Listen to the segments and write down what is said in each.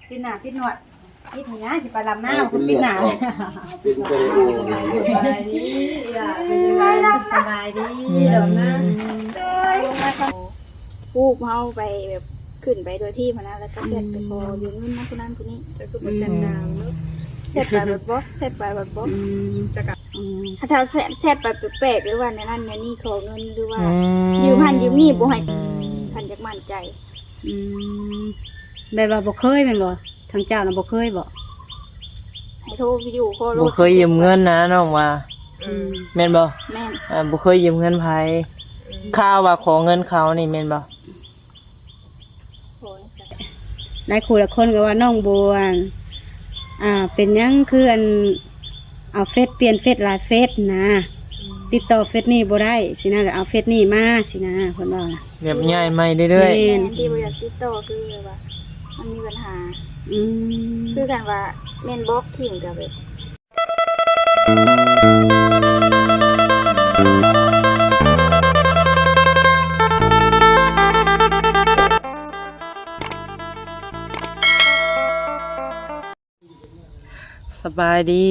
ປິດໜ້າປິດໜວດ ປິດນີ້ນະ ຊິໄປລຳນາ ເອົາ ເອົາ ເປັນເລືອດ ປິດໜ້າອອກ ເປັນ ເປັນ ສະບາຍດີ ສະບາຍດີ ອືມ ດອກນາ ໂດຍ ປູກເຮົາໄປແບບ ຂຶ້ນໄປໂດຍທີ່ຫັ້ນນະ ແລ້ວກໍແຊັດໄປຂໍຢືມເງິນນຳຜູ້ນັ້ນຜູ້ນີ້ ແລ້ວກໍບໍ່ແຊັດນາເນາະ ແຊັດໄປບັດບລັອກ ແຊັດໄປບັດບລັອກ ອືມ ຈັກ ອືມ ຖ້າແຊັດ ແຊັດໄປແປກໆ ຫຼືວ່າແນວນັ້ນແນວນີ້ ຂໍເງິນ ຫຼືວ່າ ອືມ ຢືມຫັ້ນຢືມນີ້ ບໍ່ໃຫ້ ອືມ ຄັນຢາກໝັ້ນໃຈ ອືມ ແບບວ່າບໍ່ເຄີຍແມ່ນບໍ່? ທາງເຈົ້ານະບໍ່ເຄີຍບໍ່? ໃຫ້ໂທວິດີໂອຄໍລ ບໍ່ເຄີຍຢືມເງິນນະນ້ອງວ່າ ອືມ ແມ່ນບໍ່? ແມ່ນ ອ່າ ບໍ່ເຄີຍຢືມເງິນໃຜ ອືມ ຂ່າວວ່າຂໍເງິນເຂົານີ້ແມ່ນບໍ່? ຫຼາຍຄູ່ຫຼາຍຄົນກໍວ່ານ້ອງໂບອັນ ອ່າ ເປັນຫຍັງຄືອັນ ເອົາເຟສ ປ່ຽນເຟສຫຼາຍເຟສນະ ອືມ ຕິດຕໍ່ເຟສນີ້ບໍ່ໄດ້ຊີ້ນະ ແລ້ວເອົາເຟສນີ້ມາຊີ້ນະ ເພິ່ນວ່າ ແບບຍ້າຍໃໝ່ເລື້ອຍໆ ແມ່ນ ແມ່ນ ທີ່ບໍ່ຢາກຕິດຕໍ່ຄືແບບວ່າ ມັນມີບັນຫາ ອືມ ຄືກັນວ່າແມ່ນບລັອກຖິ້ມກໍແບບ ສະບາຍດີ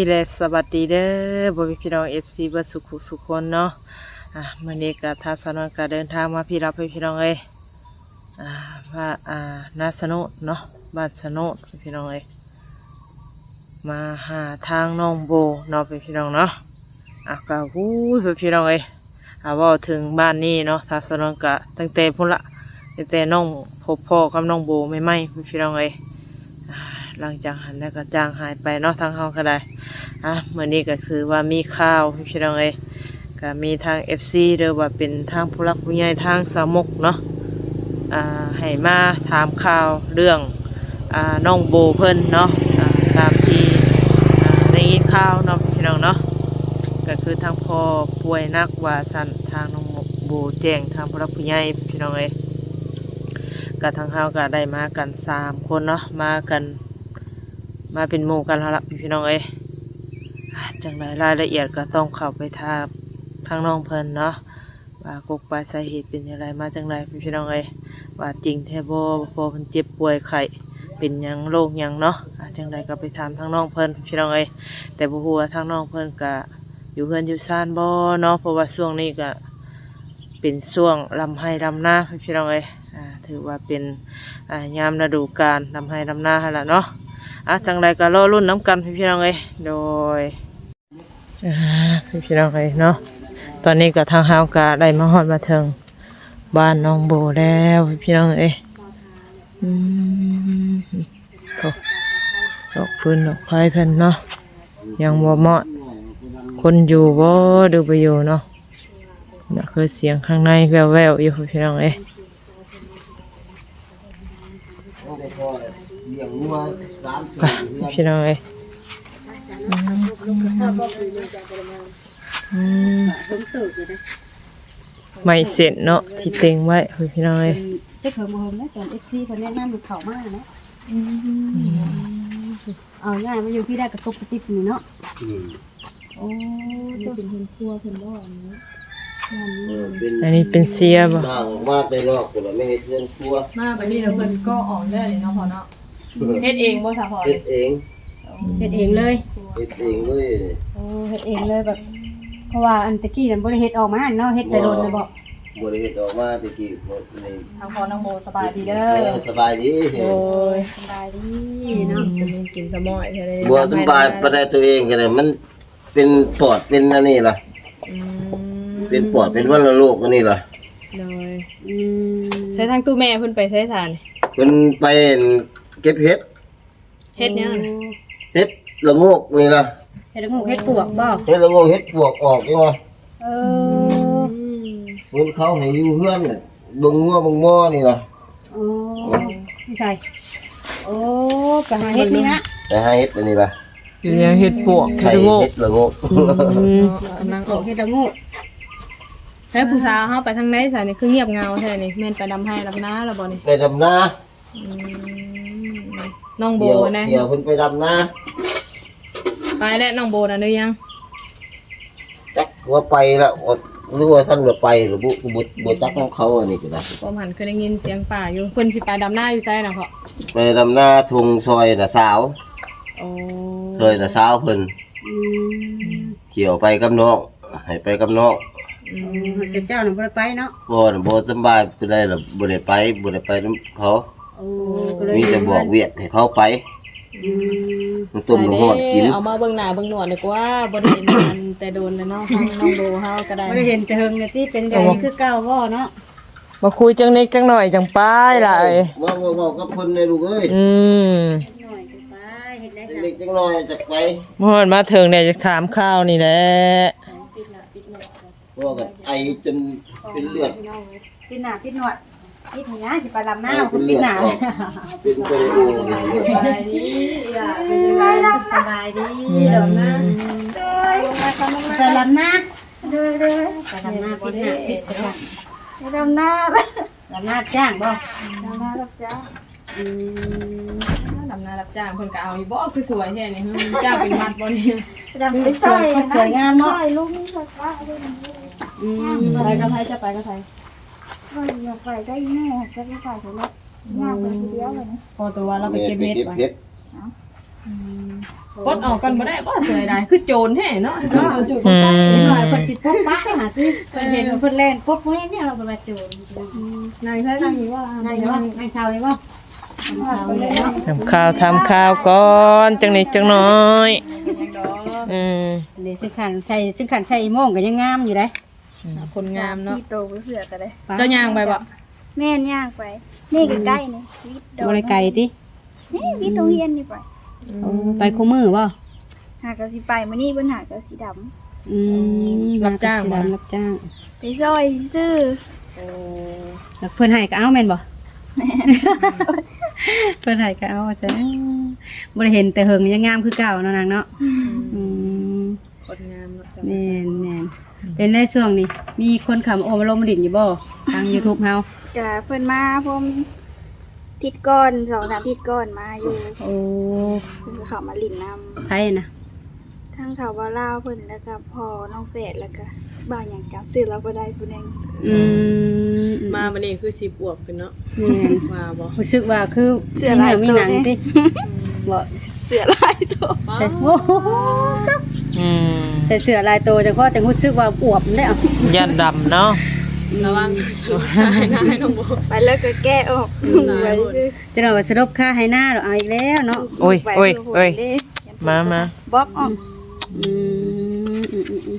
ແລະ ສະຫວັດດີເດີ ພໍ່ແມ່ພີ່ນ້ອງ ເອັຟຊີ ເບິດສູ່ຜູ້ສູ່ຄົນເນາະ ອ່າ ມື້ນີ້ກະທາງສາວນວນກະເດີນທາງມາພີ້ລະ ພີ່ນ້ອງເອີຍ ອ່າ ວ່າ ອ່າ ນາສະໂນດເນາະ ບ້ານສະໂນດ ພີ່ນ້ອງເອີຍ ມາຫາທາງນ້ອງໂບເນາະ ພີ່ນ້ອງເນາະ ອ່າ ກະ ໂອ້ຍ ພີ່ນ້ອງເອີຍ ອ່າ ເວົ້າເຖິງບ້ານນີ້ເນາະ ທາງສາວນວນກະຕັ້ງແຕ່ພຸ້ນລະ ຕັ້ງແຕ່ນ້ອງພົບພໍ້ກັບນ້ອງໂບໃໝ່ໆ ພີ່ນ້ອງເອີຍ ອ່າ ຫຼັງຈາກຫັ້ນແລ້ວກໍຈາງຫາຍໄປເນາະ ທາງເຮົາກໍໄດ້ ອ່າ ມື້ນີ້ກໍຄືວ່າມີຂ່າວ ພີ່ນ້ອງເອີຍ ກໍມີທາງເອັຟຊີ ຫຼືວ່າເປັນທາງຜູ້ຫຼັກຜູ້ໃຫຍ່ທາງສາວມົກເນາະ ອ່າ ໃຫ້ມາຖາມຂ່າວເລື່ອງ ອ່າ ນ້ອງໂບເພິ່ນເນາະ ອ່າ ຕາມທີ່ ອ່າ ໄດ້ຍິນຂ່າວເນາະ ພີ່ນ້ອງເນາະ ກໍຄືທາງພໍ່ປ່ວຍໜັກວ່າຊັ້ນ ທາງນ້ອງໂບແຈ້ງທາງຜູ້ຫຼັກຜູ້ໃຫຍ່ ພີ່ນ້ອງເອີຍ ກໍທາງເຮົາກໍໄດ້ມາກັນສາມຄົນເນາະ ມາກັນ ມາເປັນໝູ່ກັນຫັ້ນລະ ພີ່ນ້ອງເອີຍ ອ່າ ຈັ່ງໃດລາຍລະອຽດກໍຕ້ອງເຂົ້າໄປຖາມທາງນ້ອງເພິ່ນເນາະ ວ່າກົກປາຍສາເຫດເປັນຈັ່ງໃດ ມາຈັ່ງໃດ ພີ່ນ້ອງເອີຍ ວ່າຈິງແທ້ບໍ່ ພໍ່ເພິ່ນເຈັບປ່ວຍໄຂ້ເປັນຫຍັງ ໂລກຫຍັງເນາະ ອ່າ ຈັ່ງໃດກໍໄປຖາມທາງນ້ອງເພິ່ນ ພີ່ນ້ອງເອີຍ ແຕ່ບໍ່ຮູ້ວ່າທາງນ້ອງເພິ່ນກະຢູ່ເຮືອນຢູ່ຊານບໍ່ເນາະ ເພາະວ່າຊ່ວງນີ້ກະເປັນຊ່ວງລຳໄຮ່ລຳນາ ພີ່ນ້ອງເອີຍ ອ່າ ຖືວ່າເປັນ ອ່າ ຍາມລະດູການລຳໄຮ່ລຳນາຫັ້ນລະເນາະ ອ່າ ຈັ່ງໃດກໍລໍລຸ້ນນຳກັນ ພີ່ນ້ອງເອີຍ ໂດຍ ອ່າ ພີ່ນ້ອງເອີຍເນາະ ຕອນນີ້ກໍທາງເຮົາກໍໄດ້ມາຮອດມາເຖິງບ້ານນ້ອງໂບແລ້ວ ພີ່ນ້ອງເອີຍ ອືມ ໂອ້ ດອກຟືນດອກໄຟເພິ່ນເນາະ ຍັງບໍ່ມອດ ຄົນຢູ່ບໍ່ ຫຼືບໍ່ຢູ່ເນາະ ນະ ຄືສຽງຂ້າງໃນແວ່ວໆຢູ່ ພີ່ນ້ອງເອີຍ. ໄປ ພີ່ນ້ອງເອີຍ ອືມ ໄມ້ເສັ້ນເນາະ ທີ່ເຕັງໄວ້ ພີ່ນ້ອງເອີຍ ເຈົ້າເຖິງບໍ່ເຖິງນະ ຕອນເອັຟຊີເພິ່ນແນະນຳເຂົ້າມາເນາະ ອືມ ເອົາ ຍ້າຍມາຢູ່ພີ້ໄດ້ກໍຕົກກະຕິກນີ້ເນາະ ອືມ ໂອ້ ເປັນເຮືອນຄົວເພິ່ນບໍ່ ອັນນີ້ ເອີ ອັນນີ້ເປັນເຊຍບໍ່ ສ້າງອອກມາແຕ່ນອກພຸ້ນລະ ມາເຮັດເຮືອນຄົວ ມາບັດນີ້ລະເພິ່ນກໍອອກແລ້ວນີ້ເນາະພໍ່ເນາະ ເຮັດເອງບໍ່ຊະພໍ່ ເຮັດເອງ ເຮັດເອງເລີຍ ເຮັດເອງເລີຍ ໂອ້ ເຮັດເອງເລີຍແບບ ເພາະວ່າອັນຕະກີ້ນັ້ນບໍ່ໄດ້ເຮັດອອກມາຫັ້ນເນາະ ເຮັດແຕ່ດົນນະບໍ່ ບໍ່ໄດ້ເຮັດອອກມາແຕ່ກີ້ ນີ້ ທາງພໍ່ນ້ອງໂບສະບາຍດີເດີ ເອີ ສະບາຍດີ ໂດຍ ສະບາຍດີເນາະ ສະມີກິນສະໝ້ອຍແທ້ເລີຍ ບໍ່ສະບາຍປານໃດ ຕົວເອງກໍໄດ້ ມັນເປັນປອດເປັນອັນນີ້ລະ ອືມ ເປັນປອດເປັນວັນລະໂລກອັນນີ້ລະ ໂດຍ ອືມ ໃຊ້ທາງຕູ້ແມ່ເພິ່ນໄປໃສຊະນີ້ ເພິ່ນໄປເກັບເຫັດ ເຫັດຫຍັງຫັ້ນ ເຫັດລະໂງກນີ້ລະ ເຫັດລະໂງກ ເຫັດປວກບໍ່ ເຫັດລະໂງກ ເຫັດປວກອອກນີ້ວ່າ ເອີ ອືມ ເພິ່ນເຂົາໃຫ້ຢູ່ເຮືອນ ເບິ່ງງົວເບິ່ງໝໍນີ້ລະ ໂອ້ ຢູ່ໃສ ໂອ້ ໄປຫາເຫັດນີ້ລະ ໄປຫາເຫັດອັນນີ້ລະ ຢູ່ໃນເຫັດປວກ ໄຂ່ເຫັດລະໂງກ ອືມ ກຳລັງອອກ ເຫັດລະໂງກ ແລ້ວຜູ້ສາວເຮົາໄປທາງໃດຊະນີ້ ຄືງຽບເຫງົາແທ້ນີ້ ແມ່ນໄປດຳໄຮ່ດຳນາລະບໍ່ນີ້ ໄປດຳນາ ອືມ ນ້ອງໂບນະ ດຽວເພິ່ນໄປດຳນາ ໄປແລ້ວນ້ອງໂບນະ ຫຼືຍັງ ຈັກວ່າໄປແລ້ວ ວ່າ ຫຼືວ່າຊັ້ນວ່າໄປລະບຸ ບໍ່ ບໍ່ຈັກນຳເຂົາ ອັນນີ້ກໍໄດ້. ປະມານຄືໄດ້ຍິນສຽງປາຢູ່. ເພິ່ນຊິໄປດຳນາຢູ່ໃສນະພໍ່? ໄປດຳນາທົ່ງຊ່ອຍນ້າສາວ. ໂອ້ ຊ່ອຍນ້າສາວເພິ່ນ. ອືມ ທ່ຽວໄປກັບນ້ອງ ໃຫ້ໄປກັບນ້ອງ. ອືມ ແຕ່ເຈົ້ານະບໍ່ໄດ້ໄປເນາະ? ບໍ່ນະ ບໍ່ສຳບາຍຕົວໃດລະ ບໍ່ໄດ້ໄປ ບໍ່ໄດ້ໄປນຳເຂົາ. ໂອ້ ກໍເລີຍມີແຕ່ບອກວຽກໃຫ້ເຂົາໄປ. ອືມ ມາຕົ້ມນ້ຳຮ້ອນກິນ. ເອົາມາເບິ່ງໜ້າເບິ່ງໜວດດີກວ່າ ບໍ່ໄດ້ເຫັນກັນແຕ່ດົນແລ້ວເນາະ. ທາງນ້ອງໂບເຮົາກໍໄດ້ ບໍ່ໄດ້ເຫັນແຕ່ເຫິງແລ້ວຕິ ເປັນໃດຄືເກົ່າບໍ່ເນາະ? ມາຄຸຍຈັກນິດຈັກໜ້ອຍຈັ່ງໄປຫຼາຍ. ເວົ້າ ເວົ້າ ເວົ້າກັບເພິ່ນແດ່ລູກເອີຍ. ອືມ ຈັກໜ້ອຍຈັ່ງໄປ ເຮັດໄດ້ ຈັກນິດຈັກໜ້ອຍຈັກໄປ. ມາຮອດມາເຖິງແດ່ ຢາກຖາມຂ່າວນີ້ແຫຼະ. ເວົ້າກັນໄອຈົນເປັນເລືອດ. ປິດໜ້າປິດໜວດ ປິດໃຫ້ຫຍັງ ຊິໄປດຳນາ ໄອເປັນເລືອດ ປິດໜ້າ. ເປັນໄປໄດ້. ໂອ້ ສະບາຍດີ ສະບາຍດີ. ອືມ ດຳນາ ໄປດຳນາ. ໂດຍ ໂດຍ ໄປດຳນາ ປິດໜ້າປິດຕາ. ໄປດຳນາ ດຳນາຮັບຈ້າງບໍ່? ດຳນາຮັບຈ້າງ. ອືມ ດຳນາຮັບຈ້າງ ເພິ່ນກໍເອົາຢູ່ບໍ່? ຄືສວຍແທ້ນີ້ ຈ້າງເປັນມັດບໍ່ນີ້? ໄປດຳ ໄປຊ່ອຍ ຊ່ອຍງານເນາະ ຊ່ອຍລຸງຊ່ອຍປ້າ. ອືມ ໄປກັບໃຜ? ຈະໄປກັບໃຜ? ຂ້ອຍຢາກໄປກັບອີ່ແມ່ ຈັກຊິໄປໃສເນາະ. ອືມ ຍາກໄປຜູ້ດຽວບັດນີ້ ພໍຕົວວ່າລາວໄປເກັບເຫັດ. ເອີ ອືມ ປົດອອກກ່ອນບໍ່ໄດ້ບໍ່? ເສຍດາຍ ຄືໂຈນແທ້ເນາະ. ອືມ ເອົາໂຈນໄປ ອືມ ເດັກນ້ອຍເພິ່ນຊິປົກປະຫາຕິ ເພິ່ນເຫັນວ່າເພິ່ນແລ່ນປົກແມ່ນແນວ ເພິ່ນວ່າໂຈນ. ອືມ ນັ່ງເທິງນີ້ບໍ່? ນັ່ງຢູ່ບໍ່? ນັ່ງເຊົານີ້ບໍ່? ນັ່ງເຊົານີ້ເນາະ. ຖາມຂ່າວ ຖາມຂ່າວກ່ອນ ຈັກນິດຈັກໜ້ອຍ. ອືມ ນີ້ ເຖິງຂັ້ນໃສ່ ເຖິງຂັ້ນໃສ່ອີໂມງກໍຍັງງາມຢູ່ເດ້. ອືມ ຄົນງາມເນາະ ສີ່ໂຕບໍ່ເຊື່ອກໍໄດ້. ເຈົ້າຍ່າງໄປບໍ່? ແມ່ນ ຍ່າງໄປ ນີ້ກໍໃກ້ນີ້ ວິດດອນ ບໍ່ໄດ້ໄກຕິ? ນີ້ວິດໂຮງຮຽນນີ້ໄປ. ອືມ ໂອ້ ໄປຄູ່ມື້ບໍ່? ຫາກໍຊິໄປມື້ນີ້ ເພິ່ນຫາກໍຊິດຳ. ອືມ ອືມ ຮັບຈ້າງບໍ່? ຮັບຈ້າງ ໄປຊ່ອຍຊື່. ໂອ້ ແລ້ວເພິ່ນໃຫ້ກໍເອົາແມ່ນບໍ່? ແມ່ນ ເພິ່ນໃຫ້ກໍເອົາ. ບໍ່ໄດ້ເຫັນແຕ່ເຫິງ ຍັງງາມຄືເກົ່າເນາະນາງເນາະ. ອືມ ອືມ ຄົນງາມເນາະ. ແມ່ນໆ ເປັນໃດຊ່ວງນີ້ ມີຄົນເຂົ້າມາໂອ້ມາລົມມາຫຼິ້ນຢູ່ບໍ່ ທາງຢູທູບເຮົາ? ກະເພິ່ນມາພົມທິດກ່ອນ ສອງສາມທິດກ່ອນມາຢູ່. ໂອ້ ເພິ່ນກໍເຂົ້າມາຫຼິ້ນນຳ. ໃຜນະ? ທາງເຖົ້າບ່າວລາວເພິ່ນ ແລ້ວກໍພໍ່ນ້ອງແຝດ ແລ້ວກໍບ່າວຫຍັງ ຈຳຊື່ລາວບໍ່ໄດ້ຜູ້ໜຶ່ງ. ອືມ ມາມື້ນີ້ຄືຊິອວບຂຶ້ນເນາະ. ແມ່ນ ວ່າບໍ່ ຮູ້ສຶກວ່າຄືມີເຫື່ອມີໜັງຕິ? ບໍ່ ເສືອຫຼາຍໂຕ. ໂອ້ໂຫ ອືມ ໃສ່ເສື້ອຫຼາຍໂຕ ຈັ່ງພໍຈັ່ງຮູ້ສຶກວ່າອວບເດ້. ຢ້ານດຳເນາະ. ອືມ ລະວັງເສື້ອຫຼາຍນາຍນ້ອງໂບ ໄປແລ້ວກໍແກະອອກ. ອືມ ຈັກໜ່ອຍວ່າສະຫຼົບຄາໄຮ່ນາ ເອົາອີກແລ້ວເນາະ. ໂອ້ຍ ໂອ້ຍ ໂອ້ຍ ມາ ມາ ບອກອອກ. ອືມ ອືມ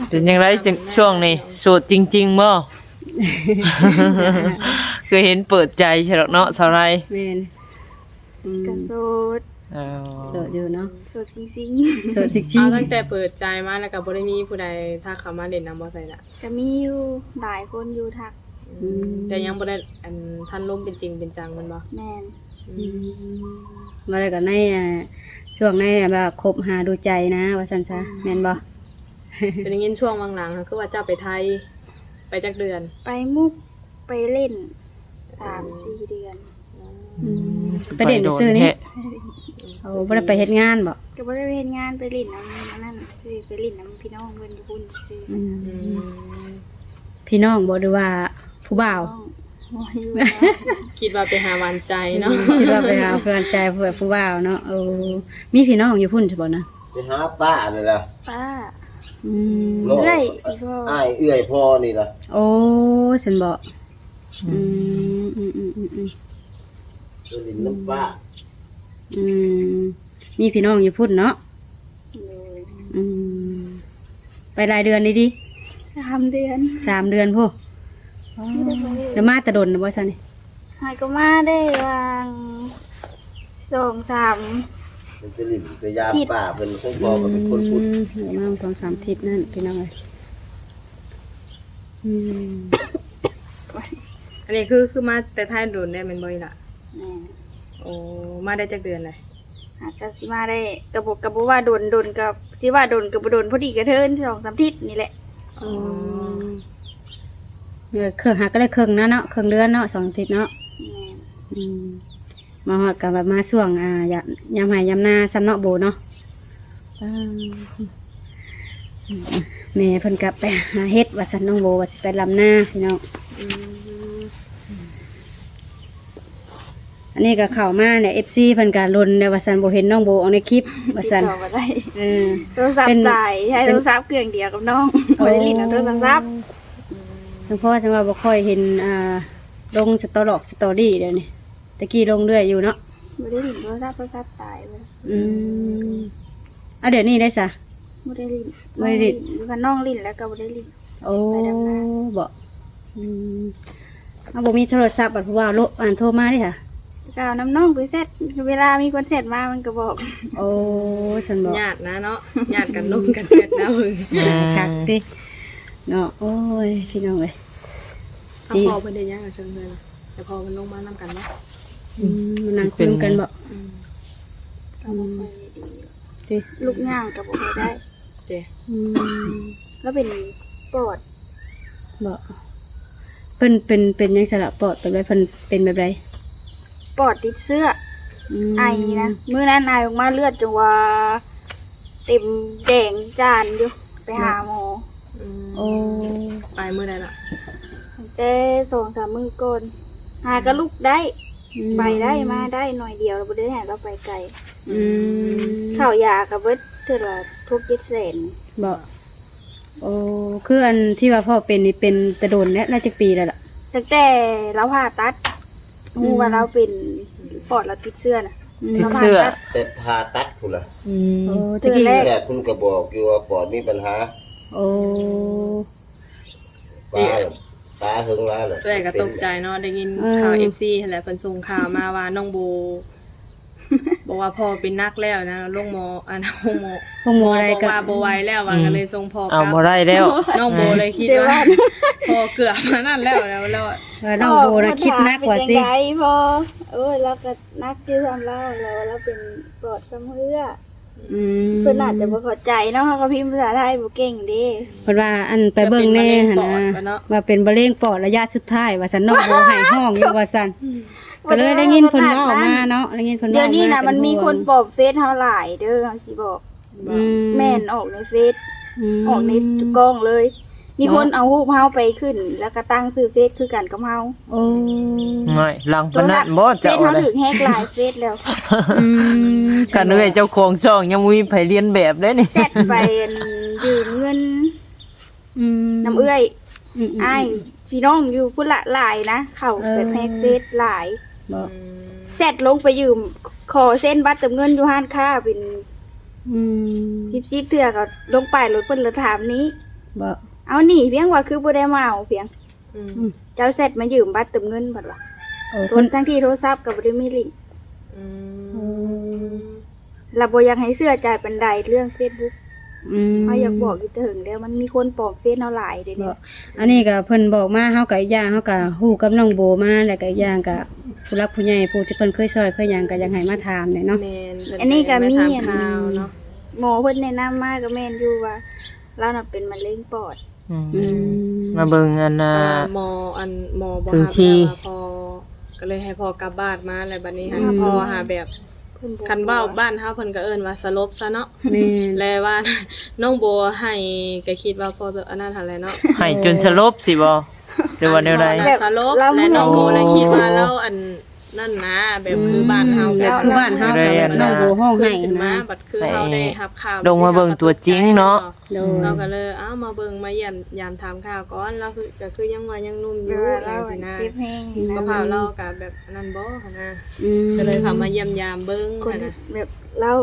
ເປັນຈັ່ງໃດຈັ່ງ ຊ່ວງນີ້ໂສດຈິງໆບໍ່? ຄືເຫັນເປີດໃຈຊະດອກເນາະ ສາວໄລ. ແມ່ນ ອືມ ກໍໂສດ. ອໍ ໂສດຢູ່ເນາະ ໂສດຈິງໆ. ໂສດຈິງໆ ເອົາ ຕັ້ງແຕ່ເປີດໃຈມາແລ້ວກໍບໍ່ໄດ້ມີຜູ້ໃດທັກເຂົ້າມາຫຼິ້ນນຳບໍ່? ໃສລະ ກໍມີຢູ່ຫຼາຍຄົນຢູ່ທັກ. ອືມ ອືມ ແຕ່ຍັງບໍ່ໄດ້ ອັນ ທັນລົມເປັນຈິງເປັນຈັງແມ່ນບໍ່? ແມ່ນ. ອືມ ອືມ ວ່າແລ້ວກໍໃນ ອ່າ ຊ່ວງໃນແບບວ່າຄົບຫາດູໃຈນະ ວ່າຊັ້ນຊະ. ອືມ ແມ່ນບໍ່? ກໍໄດ້ຍິນຊ່ວງຫວ່າງຫຼັງຄືວ່າເຈົ້າໄປໄທ ໄປຈັກເດືອນ? ໄປມຸກ ໄປຫຼິ້ນສາມສີ່ເດືອນ. ອືມ ອືມ ໄປຫຼິ້ນຊື່ໆນີ້. ໂອ້ ບໍ່ໄດ້ໄປເຮັດງານບໍ່? ກໍບໍ່ໄດ້ໄປເຮັດງານ ໄປຫຼິ້ນນຳອັນນັ້ນຊື່ ໄປຫຼິ້ນນຳພີ່ນ້ອງເພິ່ນຢູ່ພຸ້ນຊື່. ອືມ ອືມ ພີ່ນ້ອງບໍ່ ຫຼືວ່າຜູ້ບ່າວ? ຄິດວ່າໄປຫາຫວານໃຈເນາະ. ອືມ ຄິດວ່າໄປຫາຫວານໃຈ ຜູ້ ຜູ້ບ່າວເນາະ. ໂອ້ ມີພີ່ນ້ອງຢູ່ພຸ້ນຊະບໍ່ນະ? ໄປຫາປ້ານີ້ລະ ປ້າ. ອືມ ນ້ອງ ເອື້ອຍ ອີ່ພໍ່ ອ້າຍເອື້ອຍພໍ່ນີ້ລະ. ໂອ້ ຊັ້ນບໍ? ອືມ ອືມ ອືມ ອືມ ອືມ ໄປຫຼິ້ນນຳປ້າ. ອືມ ມີພີ່ນ້ອງຢູ່ພຸ້ນເນາະ. ໂດຍ. ອືມ ໄປຫຼາຍເດືອນນີ້ຕິ? ສາມເດືອນ. ສາມເດືອນພຸ້ນ. ອໍ ແລ້ວມາແຕ່ດົນແລ້ວບໍ່ຊັ້ນນີ້? ຫາກໍມາໄດ້ຫວ່າງສອງສາມ ໄປຫຼິ້ນໄປຢາມປ້າເພິ່ນ ຄົງພໍ່ກໍເປັນຄົນພຸ້ນ. ອືມ ມາສອງສາມທິດນັ້ນ ພີ່ນ້ອງເອີຍ. ອືມ ອັນນີ້ຄື ຄືມາແຕ່ໄທດົນແລ້ວແມ່ນບໍ່ອີ່ຫຼ້າ? ແມ່ນ. ໂອ້ ມາໄດ້ຈັກເດືອນແລ້ວ? ຫາກໍຊິມາໄດ້ ກໍບໍ່ ກໍບໍ່ວ່າດົນ ດົນກໍຊິວ່າດົນກໍບໍ່ດົນ ພໍດີກະເທີນສອງສາມທິດນີ້ແຫຼະ. ອໍ ອືມ ເອີ ເຄິ່ງ ຫາກໍໄດ້ເຄິ່ງນະເນາະ ເຄິ່ງເດືອນເນາະ ສອງທິດເນາະ. ແມ່ນ. ອືມ ມາຮອດກໍແບບມາຊ່ວງ ອ່າ ຍາມ ຍາມໄຮ່ຍາມນາຊ້ຳເນາະ ໂບເນາະ. ອ່າ ແມ່ເພິ່ນກໍໄປຫາເຫັດວ່າຊັ້ນ ນ້ອງໂບວ່າຊິໄປລຳນາພີ່ນ້ອງ. ອືມ ອັນນີ້ກໍເຂົ້າມາແຫຼະ ເອັຟຊີ ເພິ່ນກໍລົນແລ້ວວ່າຊັ້ນ ບໍ່ເຫັນນ້ອງໂບອອກໃນຄລິບວ່າຊັ້ນ ຕິດຕໍ່ບໍ່ໄດ້. ເອີ ໂທລະສັບ ເປັນ ຕາຍ ໃຊ້ ເປັນ ໂທລະສັບເຄື່ອງດຽວກັບນ້ອງ ໂອ້ ບໍ່ໄດ້ຫຼິ້ນເອົາໂທລະສັບ. ສະເພາະຈັ່ງວ່າບໍ່ຄ່ອຍເຫັນ ອ່າ ລົງສະຕໍລອກສະຕໍຣີດຽວນີ້ ແຕ່ກີ້ລົງເລື້ອຍຢູ່ເນາະ. ບໍ່ໄດ້ຫຼິ້ນໂທລະສັບ ໂທລະສັບຕາຍເບິດ. ອືມ ອາ ດຽວນີ້ໄດ້ສະ? ບໍ່ໄດ້ຫຼິ້ນ ບໍ່ໄດ້ຫຼິ້ນ ຄັນນ້ອງຫຼິ້ນແລ້ວກໍບໍ່ໄດ້ຫຼິ້ນ. ໂອ້ ໄປດຳນາ ບໍ່? ອືມ ເຮົາບໍ່ມີໂທລະສັບ ບັດຜູ້ບ່າວໂລ ອັນ ໂທມາເດ້ຫະ ກໍເອົານຳນ້ອງໄປແຊັດ ເວລາມີຄົນແຊັດມາມັນກໍບອກ. ໂອ້ ຊັ້ນບໍ? ຍາດນະເນາະ ຍາດກັນລົມກັນແຊັດນະ. ເອີ ຄັກຕິເນາະ. ໂອ້ຍ ພີ່ນ້ອງເອີຍ ຊິ ພໍ່ເພິ່ນເຮັດຫຍັງກັນເຊີງເລີຍນະ? ແຕ່ພໍ່ເພິ່ນລົງມານຳກັນເນາະ. ອືມ ມານັ່ງຄຸຍນຳກັນບໍ? ອືມ ອືມ ກໍບໍ່ຄ່ອຍໄດ້ດີ ຕິ ລຸກຍ່າງກໍບໍ່ຄ່ອຍໄດ້ ຕິ ອືມ ລາວເປັນປອດບໍ? ເພິ່ນເປັນ ເປັນຫຍັງຊັ້ນລະ ປອດແບບໃດ ເພິ່ນເປັນແບບໃດ? ປອດຕິດເຊື້ອ ອືມ ໄອນະ ມື້ນັ້ນໄອອອກມາເລືອດຈົນວ່າເຕັມແດງຈານຢູ່ ໄປຫາໝໍ. ອືມ ໂອ້ ໄປມື້ໃດລະ? ຕັ້ງແຕ່ສອງສາມມື້ກ່ອນ ຫາກໍລຸກໄດ້ ອືມ ໄປໄດ້ມາໄດ້ໜ້ອຍດຽວ ບໍ່ໄດ້ໃຫ້ລາວໄປໄກ. ອືມ ເຂົ້າຢາກໍເບິດເທື່ອລະຫົກເຈັດແສນບໍ? ໂອ້ ຄືອັນທີ່ວ່າພໍ່ເປັນນີ້ເປັນແຕ່ດົນແລ້ວ ລາວຈັກປີແລ້ວລະ? ຕັ້ງແຕ່ລາວຜ່າຕັດ ອືມ ຮູ້ວ່າລາວເປັນປອດລາວຕິດເຊື້ອນະ. ອືມ ຕິດເຊື້ອ ແຕ່ຜ່າຕັດພຸ້ນນະ. ອືມ ໂອ້ ແຕ່ກີ້ແພດເພິ່ນກໍບອກຢູ່ວ່າປອດມີບັນຫາ. ໂອ້ ປາ ປາເຫິງຫຼາຍລະ ເອື້ອຍກໍຕົກໃຈເນາະ ໄດ້ຍິນ ເອີ ຂ່າວ ເອັຟຊີ ຫັ້ນແຫຼະ ເພິ່ນສົ່ງຂ່າວມາວ່ານ້ອງໂບ ບອກວ່າພໍ່ເປັນໜັກແລ້ວນະ ລົງໝໍ ອັນ ໂຮງໝໍ ໂຮງໝໍ ໝໍບອກວ່າບໍ່ໄຫວແລ້ວວ່າ ອືມ ກໍເລີຍສົ່ງພໍ່ກັບ ເອົາບໍ່ໄດ້ແລ້ວ ນ້ອງໂບເລີຍຄິດວ່າພໍ່ເກືອບມານັ້ນແລ້ວ ແລ້ວ ເອີ ນ້ອງໂບນະຄິດໜັກວ່າຕິ ເປັນຈັ່ງໃດພໍ່? ໂອ້ຍ ລາວກໍໜັກຄືກັນລາວ ລາວ ລາວເປັນປອດຊຳເຮື້ອ. ອືມ ເພິ່ນອາດຈະບໍ່ເຂົ້າໃຈເນາະ ເຮົາກໍພິມພາສາໄທບໍ່ເກັ່ງເດ້. ເພິ່ນວ່າ ອັນ ໄປເບິ່ງແດ່ຫັ້ນນະ ວ່າເປັນມະເຮັງປອດລະຍະສຸດທ້າຍວ່າຊັ້ນ ນ້ອງໂບໄຫ້ຮ້ອງຢູ່ວ່າຊັ້ນ ກໍເລີຍໄດ້ຍິນເພິ່ນເວົ້າມາເນາະ ໄດ້ຍິນເພິ່ນເວົ້າມາ. ດຽວນີ້ນະ ມັນມີຄົນປອມເຟສເຮົາຫຼາຍເດີ ເຮົາຊິບອກ. ອືມ ແມ່ນ ອອກໃນເຟສ ອືມ ອອກໃນກ້ອງເລີຍ ມີຄົນເອົາຮູບເຮົາໄປຂຶ້ນ ແລ້ວກໍຕັ້ງຊື່ເຟສຄືກັນກັບເຮົາ. ໂອ້ ງ່າຍ ຫຼັງປານນັ້ນບໍ່ ເຈົ້າ ເຟສເຮົາຖືກແຮັກຫຼາຍເຟສແລ້ວ. ອືມ ຄັນເອື້ອຍເຈົ້າຂອງຊ່ອງຍັງບໍ່ມີໃຜລຽນແບບເດ້ນີ້ ແຊັດໄປ ອັນ ຢືມເງິນ ອືມ ນຳເອື້ອຍ ອືມໆໆ ອ້າຍ ພີ່ນ້ອງຢູ່ພຸ້ນລະຫຼາຍນະ ເຂົາ ເອີ ແບບແຮັກເຟສຫຼາຍ. ບໍ່ ອືມ ແຊັດລົງໄປຢືມ ຂໍເຊັນບັດເຕີມເງິນຢູ່ຮ້ານຄ້າເປັນ ອືມ ສິບ ສິບເທື່ອ ກໍລົງໄປໂລດ ເພິ່ນລະຖາມນີ້. ບໍ່ ເອົານີ້ພຽງວ່າຄືບໍ່ໄດ້ມາເອົາພຽງ. ອືມ ອືມ ເຈົ້າແຊັດມາຢືມບັດເຕີມເງິນ ເພິ່ນວ່າ. ໂອ້ ໂທ ທັງທີ່ໂທລະສັບກໍບໍ່ໄດ້ມີຫຼິ້ນ. ອືມ ອືມ ລະບໍ່ຢາກໃຫ້ເຊື່ອໃຈປານໃດເລື່ອງເຟສບຸກ. ອືມ ເຮົາຢາກບອກຢູ່ແຕ່ເຖິງແລ້ວ ມັນມີຄົນປອມເຟສເຮົາຫຼາຍເດນີ້. ບໍ່ ອັນນີ້ກໍເພິ່ນບອກມາ ເຮົາກໍ ອີກຢ່າງເຮົາກໍຮູ້ກັບນ້ອງໂບມາ ແລ້ວກໍອີກຢ່າງກໍຜູ້ຫຼັກຜູ້ໃຫຍ່ ຜູ້ທີ່ເພິ່ນເຄີຍຊ່ອຍເຄີຍຫຍັງ ກໍຢາກໃຫ້ມາຖາມແຫຼະເນາະ. ແມ່ນ ອັນນີ້ກໍມີ ມາຖາມ ອັນ ຂ່າວເນາະ ໝໍເພິ່ນແນະນຳມາກໍແມ່ນຢູ່ວ່າ ລາວນະເປັນມະເຮັງປອດ. ອືມ ອືມ ມາເບິ່ງອັນນ່າ ເອີ ໝໍ ອັນ ໝໍບໍ່ຮັບແລ້ວວ່າພໍ່ ກໍເລີຍໃຫ້ພໍ່ກັບບ້ານມາ ແລ້ວບັດນີ້ຫາ ອືມ ພໍ່ຫາແບບ ຄັນເວົ້າບ້ານເຮົາເພິ່ນກໍເອີ້ນວ່າສະຫຼົບຊະເນາະ. ແມ່ນ ແລະວ່ານ້ອງໂບໄຫ້ ກໍຄິດວ່າພໍ່ ອັນນັ້ນຫັ້ນແຫຼະເນາະ ໄຫ້ຈົນສະຫຼົບຊິບໍ່ ຫຼືວ່າແນວໃດ? ສະຫຼົບ ແລະນ້ອງໂບລະຄິດວ່າລາວ ອັນ ນັ້ນນະ ແບບຄືບ້ານເຮົາ ແບບຄືບ້ານເຮົາ ແບບນ້ອງໂບຮ້ອງໄຫ້ນະ ບັດຄືເຮົາໄດ້ຮັບຂ່າວ ລົງມາເບິ່ງຕົວຈິງເນາະ. ໂດຍ ເຮົາກໍເລີຍ ເອົາ ມາເບິ່ງມາຢ້ຽມຢາມຖາມຂ່າວກ່ອນ ລາວຄື ກໍຄືຍັງວ່າຍັງໜຸ່ມຢູ່ ແບບວ່າລາວ ຈັ່ງຊີ້ນະ ເຈັບແຮງ ສຸຂະພາບລາວກໍແບບອັນນັ້ນບໍ່ຫັ້ນນະ. ອືມ ກໍເລີຍເຂົ້າມາຢ້ຽມຢາມເບິ່ງຫັ້ນນະ ແບບລາວ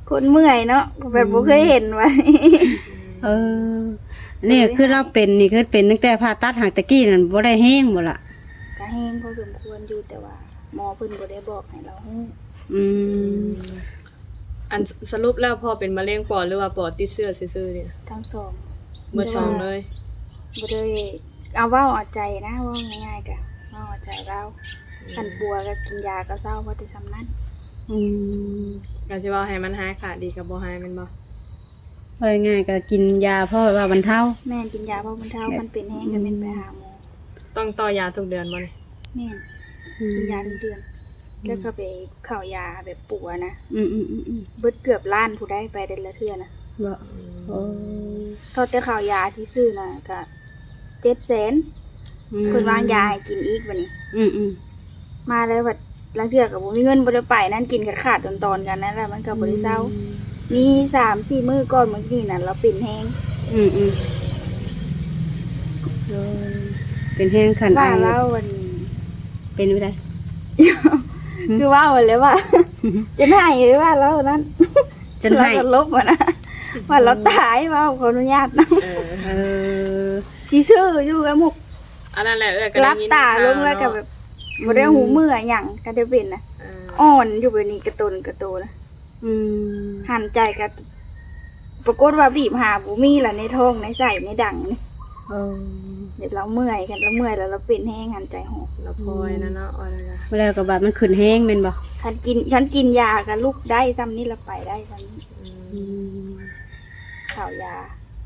ຄົນເມື່ອຍເນາະ ແບບ ອືມ ບໍ່ເຄີຍເຫັນວ່າ. ເອີ ນີ້ຄືລາວເປັນນີ້ ຄືເປັນຕັ້ງແຕ່ຜ່າຕັດ ຫາກແຕ່ກີ້ນັ້ນບໍ່ໄດ້ແຮງບໍ່ລະ? ກໍແຮງພໍສົມຄວນຢູ່ ແຕ່ວ່າໝໍເພິ່ນບໍ່ໄດ້ບອກໃຫ້ລາວຮູ້. ອືມ ອັນ ສະຫຼຸບແລ້ວພໍ່ເປັນມະເຮັງປອດ ຫຼືວ່າປອດຕິດເຊື້ອຊື່ໆນີ້? ທັງສອງ ເບິດສອງເລີຍ. ບໍ່ໄດ້ ເອົາ ເວົ້າເອົາໃຈນະ ເວົ້າງ່າຍໆ ກະເວົ້າເອົາໃຈລາວ. ອືມ ຄັນປົວກໍກິນຢາກໍເຊົາ ພໍແຕ່ສ່ຳນັ້ນ. ອືມ ກໍຊິເວົ້າໃຫ້ມັນຫາຍຂາດດີກໍບໍ່ຫາຍແມ່ນບໍ່? ເວົ້າງ່າຍໆ ກໍກິນຢາພໍແບບວ່າບັນເທົາ. ແມ່ນ ກິນຢາພໍບັນເທົາ. ແມ່ນ ຄັນເປັນແຮງກໍແມ່ນໄປຫາໝໍ. ຕ້ອງຕໍ່ຢາທຸກເດືອນບໍ່ນີ້? ແມ່ນ ອືມ ກິນຢາທຸກເດືອນ. ອືມ ແລ້ວກໍໄປເຂົ້າຢາແບບປົວນະ. ອືມໆໆໆ ເບິດເກືອບລ້ານຜູ້ໃດໄປແຕ່ລະເທື່ອນະ. ບໍ່? ໂອ້ ເທົ່າແຕ່ເຂົ້າຢາທີ່ຊື້ນະກະເຈັດແສນ ອືມ ເພິ່ນວາງຢາໃຫ້ກິນອີກບັດນີ້ ອືມໆ ມາແລ້ວບັດລາງເທື່ອກໍບໍ່ມີເງິນ ບໍ່ໄດ້ໄປນັ້ນ ກິນຂາດໆຕອນໆກັນນັ້ນແຫຼະ ມັນກໍບໍ່ໄດ້ເຊົາ ອືມ ມີສາມສີ່ມື້ກ່ອນມື້ນີ້ນະ ລາວເປັນແຮງ ອືມໆ ໂດຍ ເປັນແຮງຂັ້ນ ວ່າ ອ້າຍ ລາວອັນ ເປັນແນວໃດ? ຄືເວົ້າຫັ້ນແຫຼະວ່າ ຈົນໄຫ້ເລີຍວ່າລາວນັ້ນ ຈົນໄຫ້ ລາວກໍລົບຫັ້ນນະ ວ່າລາວຕາຍ ເວົ້າຂໍອະນຸຍາດນຳ ເອີ ເອີ ຊິຊື້ຢູ່ກັບໝູ່ ອັນນັ້ນແຫຼະ ເອື້ອຍກໍໄດ້ຍິນ ຫຼັບຕາລົງແລ້ວກໍແບບ ເນາະ ບໍ່ໄດ້ຮູ້ເມື່ອຫຍັງ ກໍໄດ້ເປັນນະ ເອີ ອ່ອນຢູ່ແບບນີ້ ກະຕົນກະໂຕນະ ອືມ ຫັນໃຈກໍປາກົດວ່າບີບຫາບໍ່ມີລະ ໃນທ້ອງໃນໄສ້ໃນດັງນີ້ ເອີ ແບບລາວເມື່ອຍ ຄັນລາວເມື່ອຍແລ້ວລາວເປັນແຮງ ຫັນໃຈຫອກ ລາວພອຍນະເນາະ ອືມ ວ່າແລ້ວ ແລ້ວກໍບາດມັນຂຶ້ນແຮງແມ່ນບໍ່? ຄັນກິນ ຄັນກິນຢາກໍລຸກໄດ້ ສ່ຳນີ້ລະໄປໄດ້ ສ່ຳນີ້ ອືມ ອືມ ເຂົ້າຢາ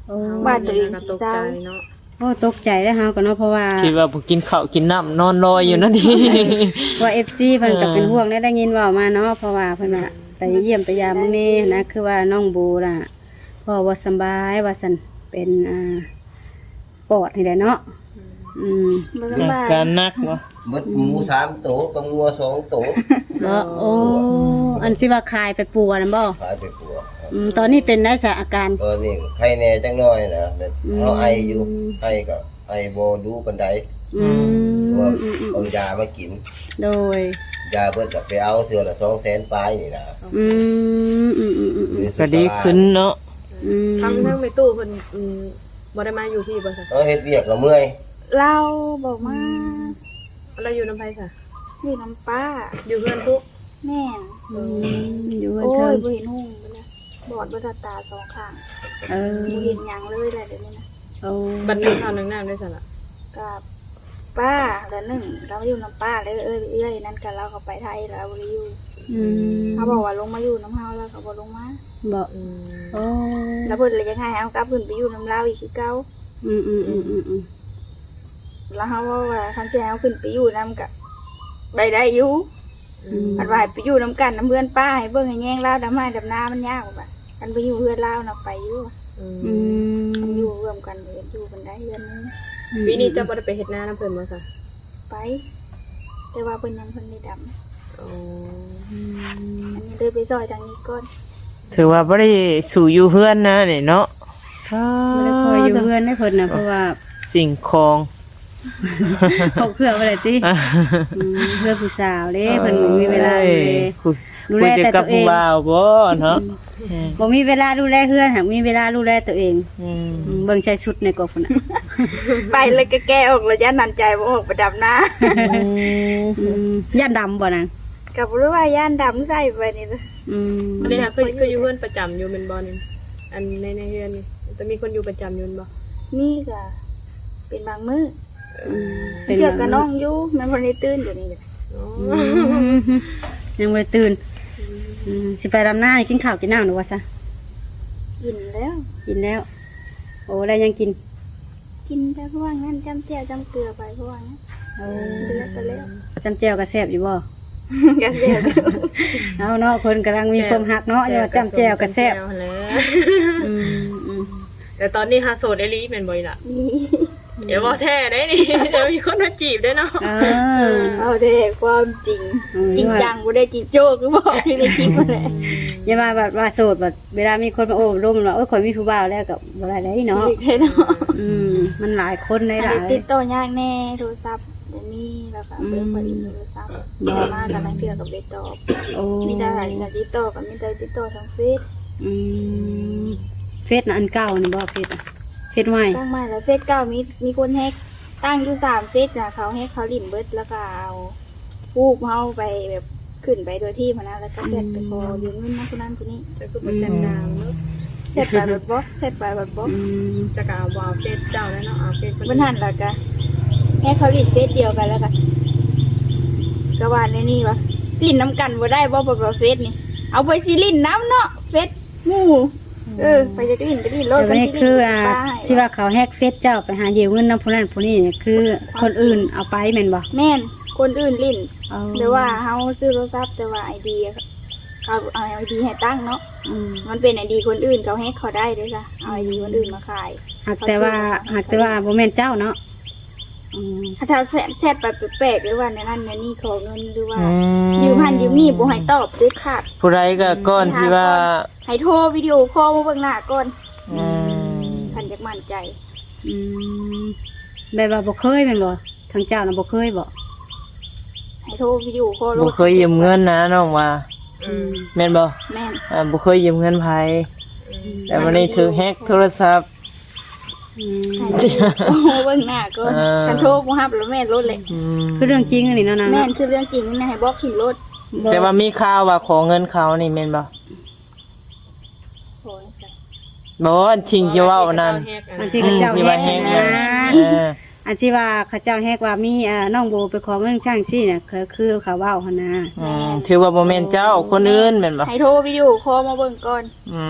ໂອ້ ວ່າຕົວເອງຊິເຊົາ ເຮົາກໍຕົກໃຈເນາະ ໂອ້ ຕົກໃຈເດ້ເຮົາກໍເນາະ ເພາະວ່າ ຄິດວ່າບໍ່ກິນເຂົ້າກິນນ້ຳ ນອນລອຍຢູ່ນັ້ນຕິ ອືມ ເພາະວ່າເອັຟຊີເພິ່ນກໍເປັນຫ່ວງແດ່ ເອີ ໄດ້ຍິນເວົ້າມາເນາະ ເພາະວ່າເພິ່ນວ່າ ອືມ ໄປຢ້ຽມໄປຢາມມື້ນີ້ນະ ຄືວ່ານ້ອງໂບລະ ພໍ່ບໍ່ສຳບາຍວ່າຊັ້ນ ເປັນ ອ່າ ປອດນີ້ແຫຼະເນາະ ອືມ ອືມ ບໍ່ສະບາຍ ອາການໜັກບໍ່? ໝົດໝູສາມໂຕກັບງົວສອງໂຕ ເນາະ ໂອ້ ອັນຊິວ່າຂາຍໄປປົວນັ້ນບໍ່? ຂາຍໄປປົວ ອືມ ຕອນນີ້ເປັນໄດ໋ຊະອາການ? ຕອນນີ້ໄຄແດ່ຈັກໜ້ອຍນະ ແບບ ອືມ ເຮົາໄອຢູ່ ໄອກໍໄອບໍ່ດຸປານໃດ ອືມ ເພາະວ່າ ອືມໆ ເອົາຢາມາກິນ ໂດຍ ຢາເບິດກໍໄປເອົາເທື່ອລະສອງແສນປາຍນີ້ນະ ອືມ ອືມໆໆໆ ກໍດີຂຶ້ນເນາະ ອືມ ທາງ ທາງແມ່ຕູ້ເພິ່ນ ອືມ ບໍ່ໄດ້ມາຢູ່ພີ້ບໍ່ຊະ? ເອີ ເຮັດວຽກກໍເມື່ອຍ ລາວບໍ່ມາ ອືມ ລາວຢູ່ນຳໃຜຊະ? ຢູ່ນຳປ້າ ຢູ່ເຮືອນພຸ້ນ ແມ່ນ ອືມ ຢູ່ເຮືອນ ໂອ້ຍ ເທິງ ບໍ່ເຫັນຫຸ່ງເລີຍ ບອດເບິດຕາສອງຂ້າງ ເອີ ບໍ່ເຫັນຫຍັງເລີຍແຫຼະດຽວນີ້ນະ ໂອ້ ບັດໜຶ່ງເຂົ້າໜຶ່ງນ້ຳໄດ້ຊັ້ນລະ ກໍປ້າລະໜຶ່ງ ລາວຢູ່ນຳປ້າເລີຍ ເອື້ອຍນັ້ນກໍລາວກໍໄປໄທລາວບໍ່ໄດ້ຢູ່ ອືມ ເຮົາບອກວ່າລົງມາຢູ່ນຳເຮົາ ລາວກໍບໍ່ລົງມາ ບໍ່ ອືມ ໂອ້ ລະເພິ່ນລະຢາກໃຫ້ເຮົາກັບຂຶ້ນໄປຢູ່ນຳລາວອີກຄືເກົ່າ ອືມໆໆໆ ລະເຮົາເວົ້າວ່າ ຄັນຊິໃຫ້ເຮົາຂຶ້ນໄປຢູ່ນຳກໍໄປໄດ້ຢູ່ ອືມ ຄັນວ່າໃຫ້ໄປຢູ່ນຳກັນນຳເພື່ອນປ້າ ໃຫ້ເບິ່ງໃຫ້ແຍງລາວ ດຳໄຮ່ດຳນາມັນຍາກວ່າ ຄັນໄປຢູ່ເຮືອນລາວນະໄປຢູ່ ອືມ ອືມ ຄັນຢູ່ຮ່ວມກັນກໍຢູ່ກັນໄດ້ເຮືອນໜຶ່ງ ອືມ ປີນີ້ເຈົ້າບໍ່ໄດ້ໄປເຮັດນານຳເພິ່ນບໍ່ຊະ? ໄປ ແຕ່ວ່າເພິ່ນຍັງບໍ່ທັນໄດ້ດຳ ອໍ ອືມ ອັນນີ້ເລີຍໄປຊ່ອຍທາງນີ້ກ່ອນ ຖືວ່າບໍ່ໄດ້ສູ່ຢູ່ເຮືອນນະນີ້ເນາະ ບໍ່ໄດ້ຄ່ອຍຢູ່ເຮືອນໃດເພິ່ນນະ ເພາະວ່າສິ່ງຂອງ ຄອບຄົວບໍ່ໄດ້ຕິ ອືມ ເພື່ອຜູ້ສາວເດ້ ເອີ ເພິ່ນບໍ່ມີເວລາດູແລ ໂອ້ຍ ດູແລແຕ່ຕົວເອງ ຄຸຍແຕ່ກັບຜູ້ບ່າວບໍ່ເນາະ ອືມ ບໍ່ມີເວລາດູແລເຮືອນ ຫາກມີເວລາດູແລຕົວເອງ ອືມ ອືມ ເບິ່ງໃສ່ຊຸດໃນກໍພຸ້ນນະ ໄປແລ້ວກໍແກະອອກ ແລ້ວຢ້ານໜັນໃຈບໍ່ອອກໄປດຳນາ ອືມ ອືມ ຢ້ານດຳບໍ່ນາງ? ກໍບໍ່ຮູ້ວ່າຢ້ານດຳໃສ່ໄປນີ້ລະ ອືມ ອັນນີ້ຫາ ຄື ຄືຢູ່ເຮືອນປະຈຳຢູ່ແມ່ນບໍ່ນີ້? ອັນໃນ ໃນເຮືອນນີ້ ແຕ່ມີຄົນຢູ່ປະຈຳຢູ່ແມ່ນບໍ່? ມີ ກໍເປັນບາງມື້ ອືມ ເປັນບາງມື້ ເທື່ອກໍນ້ອງຢູ່ ແມ່ນບໍ່ໄດ້ຕື່ນດຽວນີ້ ອໍ ອືມ ຍັງບໍ່ໄດ້ຕື່ນ ອືມ ອືມ ຊິໄປດຳນາ ກິນເຂົ້າກິນນ້ຳແລ້ວບໍ່ຊະ? ກິນແລ້ວ ກິນແລ້ວ ໂອ້ ໄດ້ຫຍັງກິນ? ກິນແຕ່ພວກນັ້ນ ຈ້ຳແຈ່ວຈ້ຳເກືອໄປພວກນັ້ນ ໂອ້ ກິນແລ້ວກໍແລ້ວ ຈ້ຳແຈ່ວກໍແຊບຢູ່ບໍ່? ກໍແຊບຢູ່ ເອົາເນາະ ຄົນກຳລັງມີຄວາມຮັກເນາະ ຢ່າວ່າຈ້ຳແຈ່ວກໍແຊບ ແຊບກໍສົ້ມຈ້ຳແຈ່ວຫັ້ນແຫຼະ ອືມ ອືມ ແຕ່ຕອນນີ້ຫາໂສດອີ່ຫຼີແມ່ນບໍ່ອີ່ຫຼະ? ອືມ ຢ່າເວົ້າແທ້ໄດ໋ນີ້ ດຽວມີຄົນມາຈີບໄດ້ເນາະ ເອີ ເວົ້າແທ້ຄວາມຈິງ ອືມ ຈິງຈັງ ບໍ່ໄດ້ຈິງໂຈ້ຄືບອກຢູ່ໃນຄລິບຫັ້ນແຫຼະ ຢ່າວ່າແບບວ່າໂສດ ແບບເວລາມີຄົນມາໂອ້ລົມວ່າ ໂອ້ຍ ຂ້ອຍມີຜູ້ບ່າວແລ້ວ ກໍບໍ່ໄດ້ເດ້ເນາະ ບໍ່ໄດ້ເນາະ ອືມ ມັນຫຼາຍຄົນໄດ໋ຫຼາຍ ຕິດຕໍ່ຍາກແດ່ ໂທລະສັບບໍ່ມີ ແລ້ວກໍ ອືມ ເບິ່ງເພິ່ນໂທລະສັບ ມາກໍລາງເທື່ອກໍບໍ່ໄດ້ຕອບ ໂອ້ ມີແຕ່ໃຜກໍຕິດຕໍ່ ກໍມີແຕ່ຕິດຕໍ່ທາງເຟສ ອືມ ເຟສນະ ອັນເກົ່ານີ້ບໍ່? ເຟສ ເຟສໃໝ່ ຕັ້ງໃໝ່ແລ້ວ ເຟສເກົ່າມີ ມີຄົນແຮັກ ຕັ້ງຢູ່ສາມເຟສນະ ເຂົາແຮັກ ເຂົາຫຼິ້ນເບິດ ແລ້ວກໍເອົາຮູບເຮົາໄປແບບ ຂຶ້ນໄປໂດຍທີ່ຫັ້ນນະ ແລ້ວກໍແຊັດໄປຂໍຢືມເງິນນຳຜູ້ນັ້ນຜູ້ນີ້ ເຈົ້າຄືບໍ່ແຊັດຫາມັນເນາະ ແຊັດໄປບັດບລັອກ ແຊັດໄປບັດບລັອກ ອືມ ເຈົ້າກໍເອົາ ບໍ່ເອົາເຟສເຈົ້າແລ້ວເນາະ ເອົາເຟສຄົນອື່ນ ເພິ່ນຫັ້ນລະກະ ແຮກເຂົາຫຼິ້ນເຟສດຽວກັນ ແລ້ວກະ ກະວ່າແນວນີ້ວ່າ ຫຼິ້ນນຳກັນບໍ່ໄດ້ບໍ່ ແບບວ່າເຟສນີ້ ເອົາ ໃຜຊິຫຼິ້ນນຳເນາະ ເຟສໝູ່ ເອີ ໃຜຢາກຫຼິ້ນກໍຫຼິ້ນໂລດ ແຕ່ວ່ານີ້ຄື ຄັນຊິຫຼິ້ນ ອ່າ ຊິວ່າເຂົາແຮັກເຟສເຈົ້າໄປຫາຢືມເງິນນຳຜູ້ນັ້ນຜູ້ນີ້ນີ້ ຄືຄົນອື່ນເອົາໄປແມ່ນບໍ່? ແມ່ນ ຄົນອື່ນຫຼິ້ນ ອໍ ແບບວ່າເຮົາຊື້ໂທລະສັບ ແຕ່ວ່າໄອດີ ເຂົາ ເອົາ ເອົາໄອດີໃຫ້ຕັ້ງເນາະ ອືມ ມັນເປັນໄອດີຄົນອື່ນ ເຂົາແຮັກເຂົາໄດ້ເດ້ຊະ ເອົາໄອດີຄົນອື່ນມາຂາຍ ຫາກແຕ່ວ່າ ເຂົາໂຈມມາຂາຍ ຫາກແຕ່ວ່າບໍ່ແມ່ນເຈົ້າເນາະ ອືມ ຖ້າເຈົ້າແຊະ ແຊັດໄປແປກໆ ຫຼືວ່າແນວນັ້ນແນວນີ້ ຂໍເງິນ ຫຼືວ່າ ອືມ ຢືມຫັ້ນຢືມນີ້ ບໍ່ໃຫ້ຕອບເດັດຂາດ ຜູ້ໃດກໍກ່ອນ ອືມ ຊິວ່າ ໃຫ້ໂທວິດີໂອຄໍມາເບິ່ງໜ້າກ່ອນ ອືມ ຄັນຢາກໝັ້ນໃຈ ອືມ ແບບວ່າບໍ່ເຄີຍແມ່ນບໍ່? ທາງເຈົ້ານະບໍ່ເຄີຍບໍ່? ໃຫ້ໂທວິດີໂອຄໍໂລດ ບໍ່ເຄີຍຢືມເງິນນະນ້ອງວ່າ ອືມ ແມ່ນບໍ່? ແມ່ນ ອ່າ ບໍ່ເຄີຍຢືມເງິນໃຜ ອືມ ແຕ່ວັນນີ້ຖືກແຮັກໂທລະສັບ ອືມ ໃຫ້ໂທເບິ່ງໜ້າກ່ອນ ເອີ ຄັນໂທບໍ່ຮັບລະແມ່ນໂລດແຫຼະ ອືມ ຄືເລື່ອງຈິງອັນນີ້ເນາະນາງ ແມ່ນ ເນາະ ຄືເລື່ອງຈິງນີ້ ໃຫ້ບລັອກຖິ້ມໂລດ ແຕ່ວ່າມີຂ່າວວ່າຂໍເງິນເຂົານີ້ແມ່ນບໍ່? ບໍ່ ອັນສິ່ງທີ່ເວົ້ານັ້ນ ອັນທີ່ເຂົາເຈົ້າ ອືມ ທີ່ວ່າແຮັກ ແຮັກ ນະ ເອີ ອັນທີ່ວ່າເຂົາເຈົ້າແຮັກວ່າມີ ເອີ ນ້ອງໂບໄປຂໍເງິນຈັ່ງຊີ້ນະ ຄື ຄືເຂົາເວົ້າຫັ້ນນະ ອືມ ຖືວ່າບໍ່ແມ່ນເຈົ້າ ຄົນອື່ນແມ່ນບໍ່? ໃຫ້ໂທວິດີໂອຄໍມາເບິ່ງກ່ອນ ອື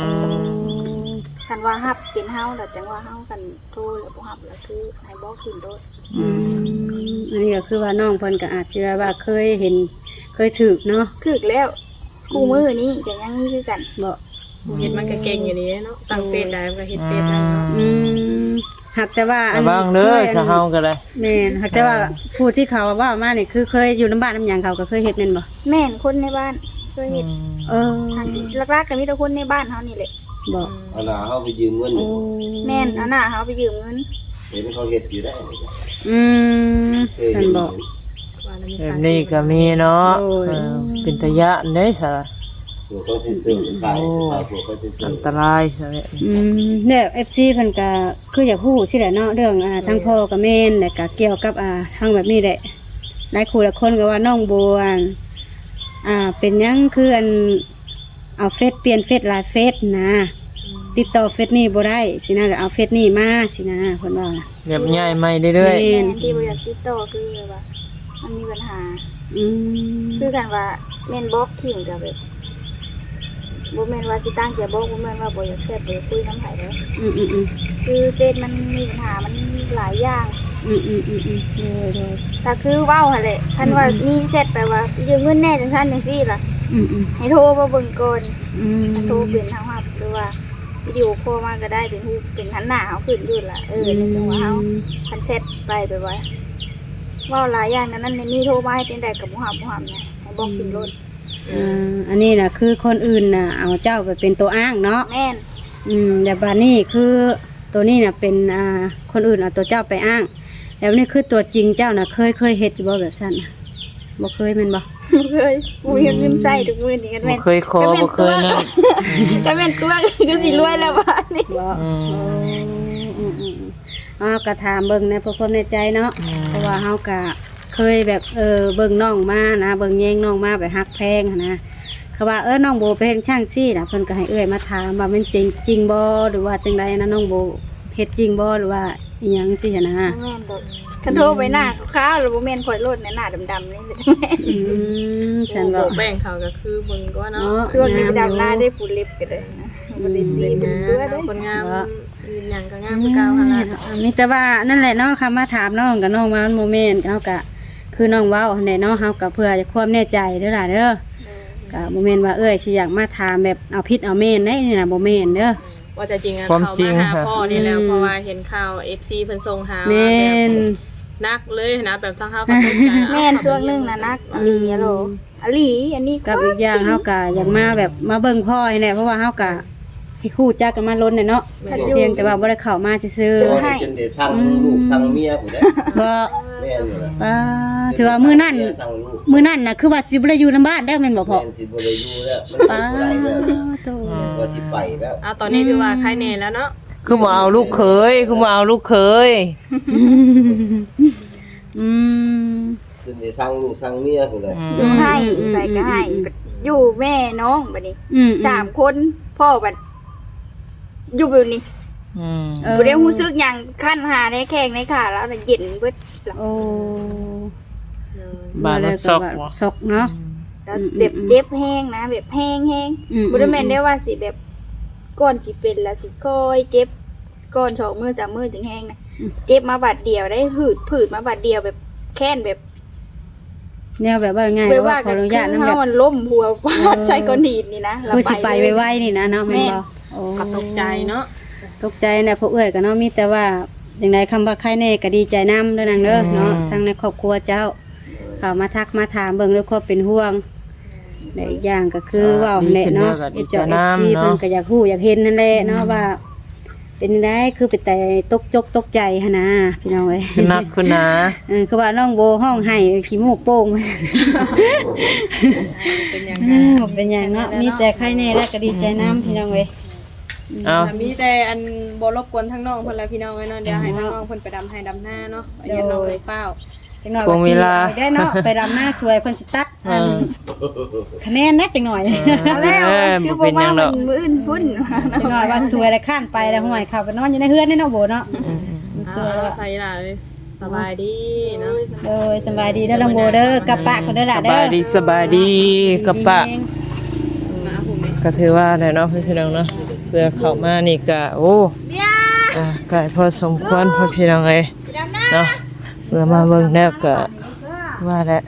ມ ຄັນວ່າຮັບເປັນເຮົາລະຈັ່ງວ່າເຮົາ ຄັນໂທແລ້ວບໍ່ຮັບລະຄືໃຫ້ບລັອກຖິ້ມໂລດ ອືມ ອັນນີ້ກໍຄືວ່ານ້ອງເພິ່ນກໍອາດຊິແບບວ່າເຄີຍເຫັນ ເຄີຍຖືກເນາະ ຖືກແລ້ວ ຄູ່ມື້ນີ້ກໍຍັງມີຄືກັນ ບໍ່ ເຮັດມັນກໍເກັ່ງຢູ່ນີ້ເນາະ ຕັ້ງເຟສໄດ້ມັນກໍເຮັດເຟສໄດ້ເນາະ ອືມ ຫາກແຕ່ວ່າອັນ ລະວັງເດີ ເຄີຍອັນ ຊະເຮົາກໍໄດ້ ແມ່ນ ຫາກແຕ່ວ່າ ອ່າ ຜູ້ທີ່ເຂົາເວົ້າມານີ້ ຄືເຄີຍຢູ່ນຳບ້ານນຳຫຍັງ ເຂົາກໍເຄີຍເຮັດແມ່ນບໍ່? ແມ່ນ ຄົນໃນບ້ານເຄີຍເຮັດ ອືມ ເອີ ຫຼັກໆກໍມີແຕ່ຄົນໃນບ້ານເຮົານີ້ແຫຼະ ບໍ່ ເອົາໜ້າເຮົາໄປຢືມເງິນ ໂອ້ ແມ່ນ ເອົາໜ້າເຮົາໄປຢືມເງິນ ເຫັນເຂົາເຮັດຢູ່ໄດ໋ ອືມ ເຄີຍເຫັນ ແບບນີ້ກໍມີເນາະ ໂດຍ ເອີ ເປັນຕາຢ້ານເດ້ຊະ ພວກເຂົາຕິດຕົວຂາຍ ໂອ້ຍ ພວກເຂົາຕິດຕົວ ອັນຕະລາຍຊະແຫຼະ ອືມ ແລ້ວເອັຟຊີເພິ່ນກໍຄືຢາກຮູ້ຊີ້ແຫຼະເນາະ ເລື່ອງ ອ່າ ແມ່ນ ທາງພໍ່ກໍແມ່ນ ແລ້ວກໍກ່ຽວກັບ ອ່າ ທາງແບບນີ້ແຫຼະ ຫຼາຍຄູ່ຫຼາຍຄົນກໍວ່ານ້ອງໂບ ອ່າ ເປັນຫຍັງຄື ອັນ ເອົາເຟສ ປ່ຽນເຟສຫຼາຍເຟສນະ ອືມ ຕິດຕໍ່ເຟສນີ້ບໍ່ໄດ້ຊີ້ນະ ແລ້ວເອົາເຟສນີ້ມາຊີ້ນະ ເພິ່ນວ່ານະ ແບບຍ້າຍໃໝ່ເລື້ອຍໆ ແມ່ນ ແມ່ນ ທີ່ບໍ່ຢາກຕິດຕໍ່ຄືແບບວ່າມັນມີບັນຫາ ອືມ ຄືຄັນວ່າແມ່ນບລັອກຖິ້ມກໍແບບ ບໍ່ແມ່ນວ່າຊິຕັ້ງໃຈບລັອກ ບໍ່ແມ່ນວ່າບໍ່ຢາກແຊັດ ບໍ່ຢາກຄຸຍນຳໃຜເດ້ ອືມໆໆ ຄືເຟສມັນມີບັນຫາ ມັນຫຼາຍຢ່າງ ອືມໆໆ ໂດຍໆ ກໍຄືເວົ້າຫັ້ນແຫຼະ ຄັນວ່າ ອືມໆ ມີແຊັດໄປວ່າຢືມເງິນແດ່ ຈັ່ງຊັ້ນຈັ່ງຊີ້ລະ ອືມໆ ໃຫ້ໂທມາເບິ່ງກ່ອນ ອືມ ຄັນໂທເປັນເຮົາຮັບ ຫຼືວ່າວິດີໂອຄໍມາກໍໄດ້ ເປັນຮູບ ເປັນຫັນໜ້າເຮົາຂຶ້ນຢູ່ລະ ເອີ ອືມ ໃນຈັງຫວະເຮົາ ຄັນແຊັດໄປແບບວ່າ ເວົ້າຫຼາຍຢ່າງ ແນວນັ້ນແນວນີ້ ໂທມາເຮັດຈັ່ງໃດກໍບໍ່ຮັບ ບໍ່ຮັບນະ ໃຫ້ບລັອກຖິ້ມໂລດ ອືມ ອ່າ ອັນນີ້ນະ ຄືຄົນອື່ນນະ ເອົາເຈົ້າໄປເປັນຕົວອ້າງເນາະ ແມ່ນ ອືມ ແລ້ວບາດນີ້ຄື ໂຕນີ້ນະເປັນ ອ່າ ຄົນອື່ນເອົາໂຕເຈົ້າໄປອ້າງ ແລ້ວນີ້ຄືຕົວຈິງເຈົ້ານະ ເຄີຍ ເຄີຍເຮັດຢູ່ບໍ່ແບບຊັ້ນນະ? ບໍ່ເຄີຍແມ່ນບໍ່? ບໍ່ເຄີຍ ບໍ່ມີເງິນໃຊ້ທຸກມື້ນີ້ ຄັນແມ່ນ ບໍ່ເຄີຍຂໍ ບໍ່ເຄີຍນັ້ນ ຄັນແມ່ນຕົວະ ຄືຊິລວຍແລ້ວບາດນີ້ ບໍ່ ອືມ ເອີ ອືມໆໆ ເຮົາກໍຖາມເບິ່ງໃນພວກຄວາມໃນໃຈເນາະ ອືມ ເພາະວ່າເຮົາກໍ ເຄີຍແບບ ເອີ ເບິ່ງນ້ອງມານະ ເບິ່ງແຍງນ້ອງມາ ແບບຮັກແພງຫັ້ນນະ ເຂົາວ່າ ເອີ ນ້ອງໂບໄປເຮັດຈັ່ງຊີ້ນະ ເພິ່ນກໍໃຫ້ເອື້ອຍມາຖາມວ່າແມ່ນຈິງ ຈິງບໍ່ ຫຼືວ່າຈັ່ງໃດນະ ນ້ອງໂບເຮັດຈິງບໍ່ ຫຼືວ່າອີ່ຫຍັງຊີ້ຫັ້ນນະ ບໍ່ແມ່ນດອກ ຄັນໂທໄປໜ້າຂາວໆ ແລ້ວບໍ່ແມ່ນຂ້ອຍໂລດນະ ໜ້າດຳໆນີ້ ອືມ ຊັ້ນບໍ່ ແປ້ງເຂົາກໍຄືເບິ່ງກໍເນາະ ເນາະ ຊ່ວງນີ້ໄປດຳນາໄດ້ ປູເລັບກໍໄດ້ ອືມ ບໍ່ໄດ້ຕີເປັນຕົວເດ້ ຄົນງາມ ເນາະ ມີຫຍັງກໍງາມຄືເກົ່າຫັ້ນລະ ມີແຕ່ວ່ານັ້ນແຫຼະເນາະ ຄຳມາຖາມນ້ອງກັບນ້ອງວ່າມັນບໍ່ແມ່ນ ເຮົາກະຄືນ້ອງເວົ້າຫັ້ນແຫຼະເນາະ ເຮົາກະເພື່ອຄວາມແນ່ໃຈເດີຫຼ້າເດີ ໂດຍ ກະບໍ່ແມ່ນວ່າເອື້ອຍຊິຢາກມາຖາມແບບເອົາຜິດເອົາແມ່ນໃດນີ້ນະ ບໍ່ແມ່ນເດີ ວ່າແຕ່ຈິງ ຄວາມຈິງ ເຂົ້າມາຫາພໍ່ນີ້ແລ້ວ ອືມ ເພາະວ່າເຫັນຂ່າວ ເອັຟຊີ ເພິ່ນສົ່ງຫາ ແມ່ນ ວ່າແບບໜັກເລີຍຫັ້ນນະ ແບບທາງເຮົາກໍຕົກໃຈ ແມ່ນ ຊ່ວງໜຶ່ງນະໜັກອີ່ຫຼີ ອາໂຫຼ ອາຫຼີ ອັນນີ້ ກັບອີກຢ່າງເຮົາກະຢາກມາແບບມາເບິ່ງພໍ່ນີ້ແຫຼະ ເພາະວ່າເຮົາກະຮູ້ຈັກກັນມາດົນແລ້ວເນາະ ແມ່ນຢູ່ ພຽງແຕ່ວ່າບໍ່ໄດ້ເຂົ້າມາຊື່ໆ ເຈົ້າໃຫ້ຈົນໄດ້ສັ່ງ ອືມ ລູກສັ່ງເມຍພຸ້ນເດ້ ບໍ່ ແມ່ນຢູ່ລະ ປ້າ ຖືວ່າມື້ນັ້ນ ມື້ນັ້ນນະ ຄືວ່າຊິບໍ່ໄດ້ຢູ່ນຳບ້ານແລ້ວແມ່ນບໍ່ພໍ່? ແມ່ນ ຊິບໍ່ໄດ້ຢູ່ແລ້ວ ມັນຢູ່ບໍ່ໄດ້ແລ້ວນະ ໂຕ ວ່າຊິໄປແລ້ວ ອາ ຕອນນີ້ຖືວ່າໄຄແນ່ແລ້ວເນາະ ຄືບໍ່ເອົາລູກເຂີຍ ຄືບໍ່ເອົາລູກເຂີຍ ອືມ ຂຶ້ນໄປສັ່ງລູກສັ່ງເມຍພຸ້ນແຫຼະ ອືມ ຢູ່ໃຫ້ ອືມ ໄປກໍໃຫ້ ອືມ ຢູ່ແມ່ນ້ອງບັດນີ້ ອືມ ສາມຄົນ ພໍ່ບັດຢູ່ແບບນີ້ ອືມ ເອີ ບໍ່ໄດ້ຮູ້ສຶກຫຍັງ ຄັນຫາໃນແຂ້ງໃນຂາລາວນະ ເຢັນເບິດລະ ໂອ້ ບາດມັນຊັອກ ຊັອກເນາະ ອືມ ແບບ ອືມ ເຈັບແຮງນະ ແບບແຮງໆ ອືມ ບໍ່ໄດ້ແມ່ນໄດ້ວ່າຊິແບບ ກ່ອນຊິເປັນລະຊິຄ່ອຍເຈັບ ກ່ອນສອງມື້ສາມມື້ຈຶ່ງແຮງນະ ອືມ ເຈັບມາບາດດຽວໄດ້ ຜືດ ຜືດມາບາດດຽວ ແບບແຄ້ນ ແບບ ແນວແບບວ່າງ່າຍ ແບບວ່າ ກໍຂໍອະນຸຍາດນຳ ແບບ ເຮົາມັນລົ້ມຫົວ ເອີ ຟາດໃສ່ກ້ອນຫີນນີ້ນະ ຄືຊິໄປໄວໆນີ້ນະເນາະ ແມ່ນບໍ່? ແມ່ນ ໂອ້ ກໍຕົກໃຈເນາະ ຕົກໃຈແຫຼະ ພວກເອື້ອຍກໍເນາະ ມີແຕ່ວ່າຈັ່ງໃດ ຄຳວ່າໃຄແນ່ກໍດີໃຈນຳເດີນາງເດີ ອືມ ເນາະ ທັງໃນຄອບຄົວເຈົ້າ ເຂົ້າມາທັກມາຖາມເບິ່ງດ້ວຍຄວາມເປັນຫ່ວງ ແລະ ອີກຢ່າງກໍຄື ອ່າ ເວົ້າຫັ້ນແຫຼະເນາະ ດີຂຶ້ນແລ້ວກໍດີໃຈນຳເນາະ ເຈົ້າ ເອັຟຊີ ເພິ່ນກໍຢາກຮູ້ຢາກເຫັນຫັ້ນແຫຼະເນາະ ອືມ ວ່າ ເປັນໃດ ຄືເປັນຕາຕົກຈົກຕົກໃຈຫັ້ນນະ ພີ່ນ້ອງເອີຍ ຄືໜັກຄືໜາ ເອີ ຄືວ່ານ້ອງໂບຮ້ອງໄຫ້ຂີ້ມູກໂປ່ງວ່າຊັ້ນ ເປັນຫຍັງ ເອີ ບໍ່ເປັນຫຍັງເນາະ ມີແຕ່ໄຄແນ່ແລ້ວກໍດີໃຈນຳ ອືມ ພີ່ນ້ອງເອີຍ ເອົາ ມີແຕ່ອັນບໍ່ລົບກວນທາງນ້ອງເພິ່ນລະ ພີ່ນ້ອງເອີຍເນາະ ດຽວໃຫ້ ອືມ ທາງນ້ອງເພິ່ນໄປດຳໄຮ່ດຳນາເນາະ ໂດຍ ຢ້ານນ້ອງໄດ້ຟ້າວ ຈັກໜ້ອຍ ເວລາ ຊິເອົາໄດ້ເນາະ ໄປດຳນາຊ່ວຍເພິ່ນຊິຕັດ ເອີ ອັນ ຄະແນນນະຈັກໜ້ອຍ ເອີ ເອົາແລ້ວ ເອີ ບໍ່ເປັນຫຍັງດອກ ມື້ອື່ນພຸ້ນ ຈັກໜ້ອຍວ່າຊ່ວຍແລ້ວຄ້ານໄປແລ້ວ ຫ້ວຍ ເຂົ້າໄປນອນຢູ່ໃນເຮືອນເດ້ເນາະ ໂບເນາະ ອືມໆ ຊ່ວຍ ເອົາ ລະ ໃສ່ລະເອີຍ ສະບາຍດີເນາະ ໂດຍ ສະບາຍດີເດີ ນ້ອງໂບເດີ ກັບປະກ່ອນເດີລະເດີ ສະບາຍດີ ສະບາຍດີ ກັບປະ ມາພຸ້ນແມ່ ກໍຖືວ່າແຫຼະເນາະ ພີ່ນ້ອງເນາະ ເພື່ອເຂົ້າມານີ້ກໍ ໂອ້ ອ່າ ໄກພໍສົມຄວນ ພໍ່ພີ່ນ້ອງເອີຍ ເນາະ ເມື່ອມາເບິ່ງແລ້ວກໍວ່າແຫຼະ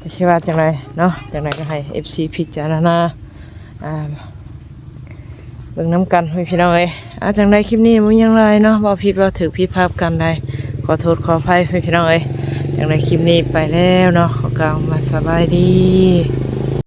ກໍຊິວ່າຈັ່ງໃດເນາະ ຈັ່ງໃດກໍໃຫ້ເອັຟຊີພິຈາລະນາ ອ່າ ເບິ່ງນຳກັນ ພີ່ນ້ອງເອີຍ ອ່າ ຈັ່ງໃດຄລິບນີ້ບໍ່ມີຫຍັງຫຼາຍເນາະ ເວົ້າຜິດເວົ້າຖືກຜິດພາດປະການໃດ ຂໍໂທດຂໍອະໄພ ພີ່ນ້ອງເອີຍ ຈັ່ງໃດຄລິບນີ້ໄປແລ້ວເນາະ ຂໍກ່າວຄຳວ່າສະບາຍດີ.